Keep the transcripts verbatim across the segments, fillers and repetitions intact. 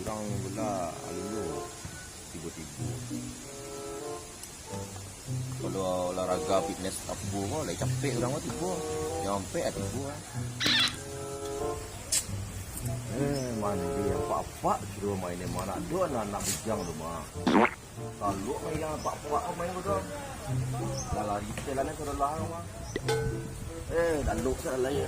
Urang bela alun tibo-tibo. Kalau olahraga fitness apo ko, lai capek urang ko tibo. Jam ampek lah tibo lah. Eh, mandi apak-apak suruh main, mana ado anak-anak bujang tu mah. Lalu main yang apak-apak main ko tu. Lah lari jalan sudah lah mah. Eh, lalu salah ya.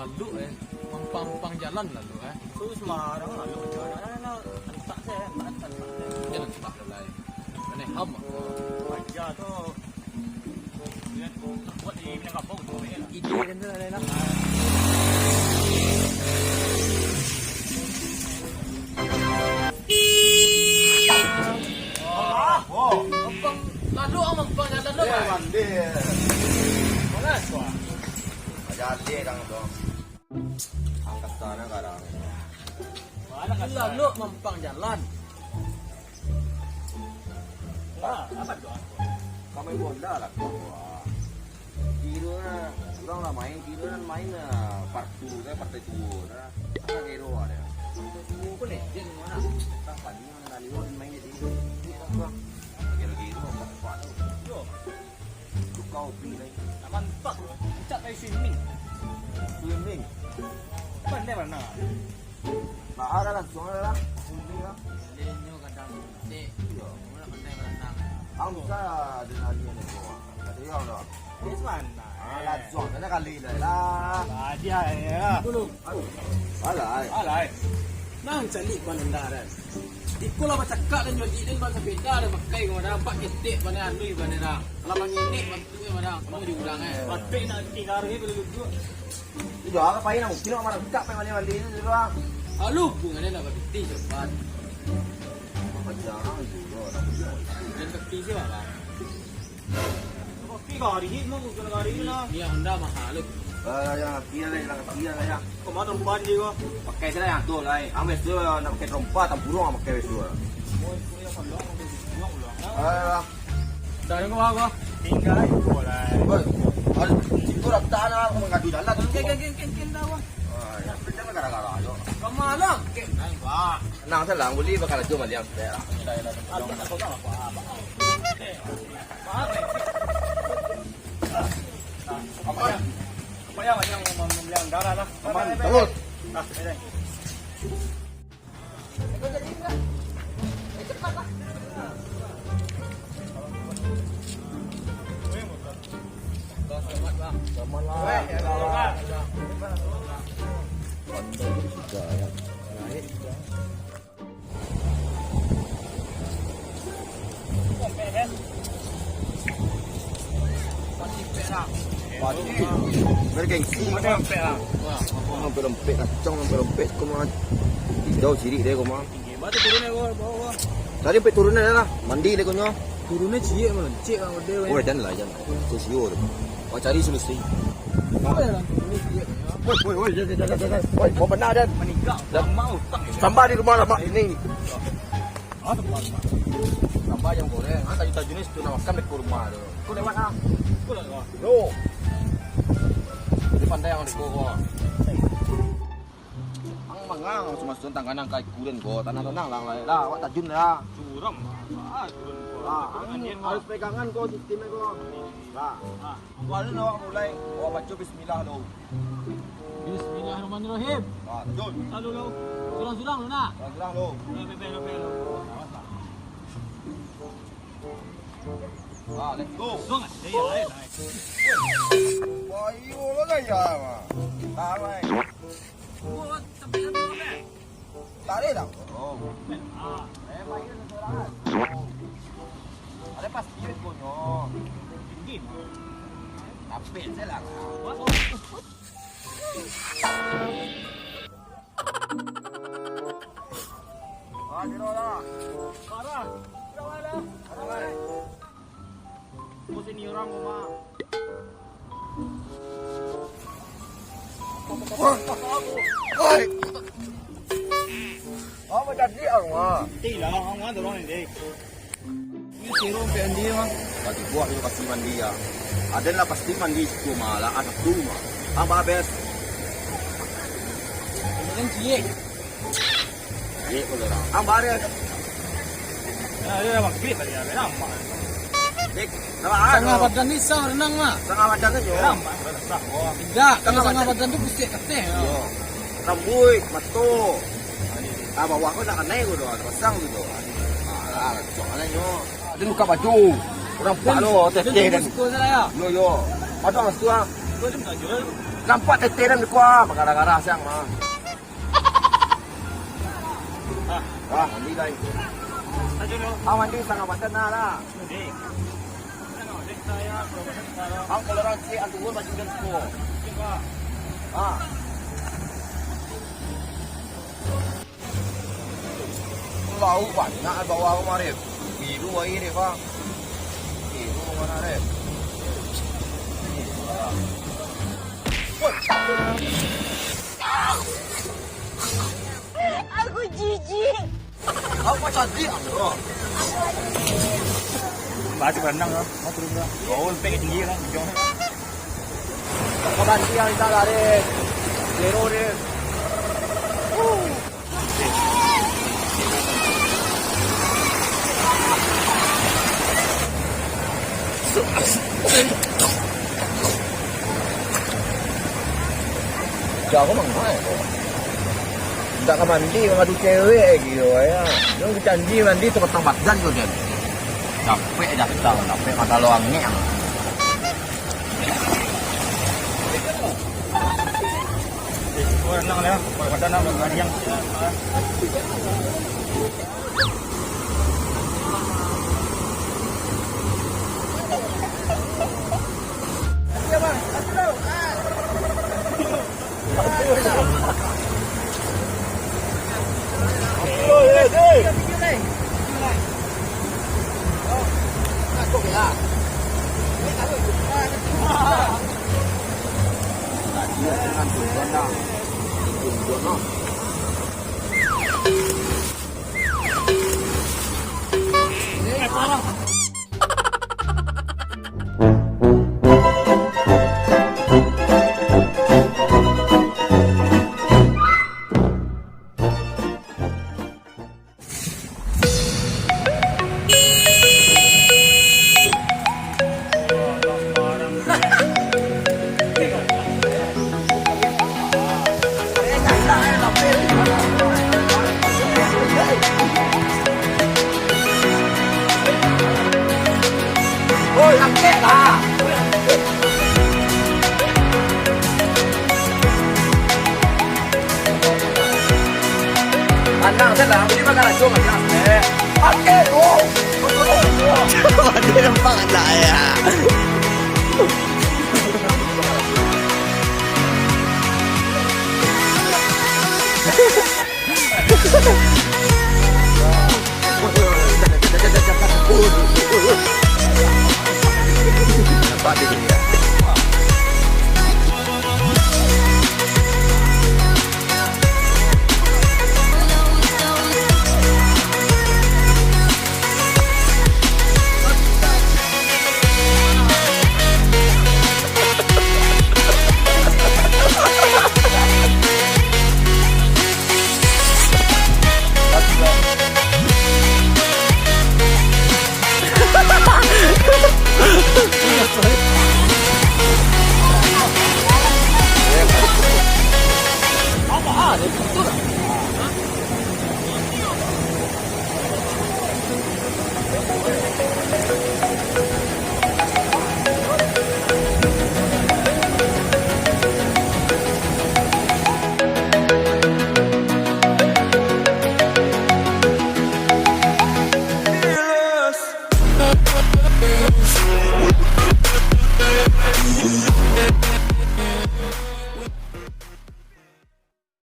Lalok eh, mampang-mampang jalan lalok eh. Tu sembarang lalok. Antak se, antak se. Jan antak lah lai. Aneh ham ako. Aja tu. Buat di Minangkabau tu, ya. Ide kan tu lah, lah. Oh. Mampang, lalok ah, mampang jalan tu, eh, Bang. Mandi. Mana tu, ah? Aja alih dang tu. Angkat tanah kadang. Lalok mampang jalan. Wah, apa tu? Kami bola lah, wah. Kiro lah, urang lah main, kiro lah main lah, part two kan, partai tuo lah. Apa kiro ada? Partai tuo pun legend mana? Tak padi yang dah liwat main jadi. Kiro-kiro apa tu? Yo. Tukar hobi lain. Mantap tu. Puncak dari swimming. Swimming. Pandai mana? Nah, ada langsung ada lah. Swimming lah. Lainyo kadang cek. Iyo. Mula pandai berenang. Ang bisa ada nanya ni ko. Ada yang dah. Di mana? Ah, langsung sana kali dah lah. Ah, dia ya. Dulu. Alai. Alai. Nah, calik ban anda, Dan. Iko lah bacakak dan jadi dan basapeda dan pakai kau dah, nampak ketek bana alui bana dah. Kalau manginik bantunya bana, kamu diulang eh. Batik nak tiga hari boleh duduk. Itu jual apa ini? Mungkin orang marangkak pai mandi-mandi itu doang. Alu, bungannya nak berhenti cepat. Apa jarang juga, tapi jangan berhenti sih, Bang. Kopi kari, mau guna kari lah. Ni Honda mahal, eh. Eh, yang kaki lah, yang kaki lah, ya. Kau mana rumah dia, kau? Pakai saja yang tu lah, eh. Ambil tu lah, nak pakai trompa, tampurung, pakai tu lah. Oh, itu yang kandang, kau tu, kau ulang, ah. Eh, lah. Dah, yang kau, kau. Tinggal aja, kau lah. Oi, harus situ rata lah, aku mengadu jalan tu. Ken, ken, ken, ken, ken, dah, wah. Ah, ya, jangan gara-gara, yo. Kau malah, ken, dah, wah. Tenang saja lah, boleh bakal aja maliang, sudah lah. Aku tak tahu apa, apa. Apa? Apa yang, yang mem-, membeli anggaran lah? Aman, terus. Nah, ini. Selamat lah. Sudah, ya. Naik, sudah. Bergengsi. Sampai lempek, kacang sampai lempek, kau mah. Hijau sirik deh, kau mah. Tadi sampai turun dah lah. Mandi deh, kau nyo. Turunnya ciek, melencik lah, gede, weh. Weh, janganlah, jangan. Kau sio tu. Kau cari solusi. Apa ya, lah? Woi, woi, woi, jangan, jangan, jangan. Woi, mau benar, Dan. Meninggal. Dan. Lama utang ya. Tambah di rumah lama ini. Ah, tempat, tempat. Tambah ayam goreng. Ah, tadi tajun ni situ nak makan di rumah tu. Kau lewat ah. Kau lewat. Lo. Jadi pandai yang di kau. Ang mangang, masuk-masuk tangkanan ka ikuran ko. Tanang-tanang lang lai lah. Awak tajun lah. Curam. Ah, turun ko. Ah, ang harus pegangan ko, sistemnya ko. Lah. Ah. Angku alun awak mulai, awak baco bismillah dulu. Bismillahirrahmanirrahim. Ah, tajun. Lalu lo. Surang-surang lo nak. Surang-surang lo. Lo, lo, lo, lo. Ah, let's go. Surang ah. Ya, ya, ya. Ayo lo lah ya. Tahu eh. Tarik dah. Oh. Ada pasti konyo. Tinggi. Tapi saya lah. Ah, kira lah. Parah. Kira lah. Parah. Musim ni orang rumah. Oi. Apa jadi ang, ah? Ti lah, ang dorong ni, deh. Ini siro pe andi, ah. Bagi buah itu pasti mandi, ya. Ada lah pasti mandi situ mah, lah, ada tu mah. Ang babes. Ini kan ciek. Ciek pun orang. Ang baris. Ya, ya, magrib tadi, ya, nampak. Cek, nampak, ah, Sangah tu. Badan ni sah renang lah. Sangah badan tu, yo. Nampak, renang sah, oh. Indak, kalau sangah badan tu pusat kateh, yo. Yo. Rambuik, mato. Ah, bawah ko nak kanai ko tu, pasang tu tu. Ah, lah, cocok lah, yo. Dia buka baju. Nampak lo, teteh dan. Yo, yo. Ada mas tu, ah. Nampak teteh dan kuah, gara-gara siang mah. Ah, mandi lai. Ah, mandi sangah badan nah lah. Ang kalau orang cik, ang turun baju dan siko. Ah. Lauk banyak bawa kemarin. Biru air deh, Bang. Biru mana deh? Aku jijik. Apa tadi, bro? Baca berenang lah, mau turun lah. Oh, sampai tinggi lah, ujung. Kaban siang kita lari. Zero deh. Jauh mangoi ko. Indak ka mandi, mangadu cewek, gilo, ya. Yang janji mandi tu patang badan tu, Jan. Capek datang, capek mata lo angin. Orang nang lah, pada nang berlarian. Oi, angkek lah. Anak saya lah, beli makan racun aja. Eh, angkek, oh. Dia nampak tak ya?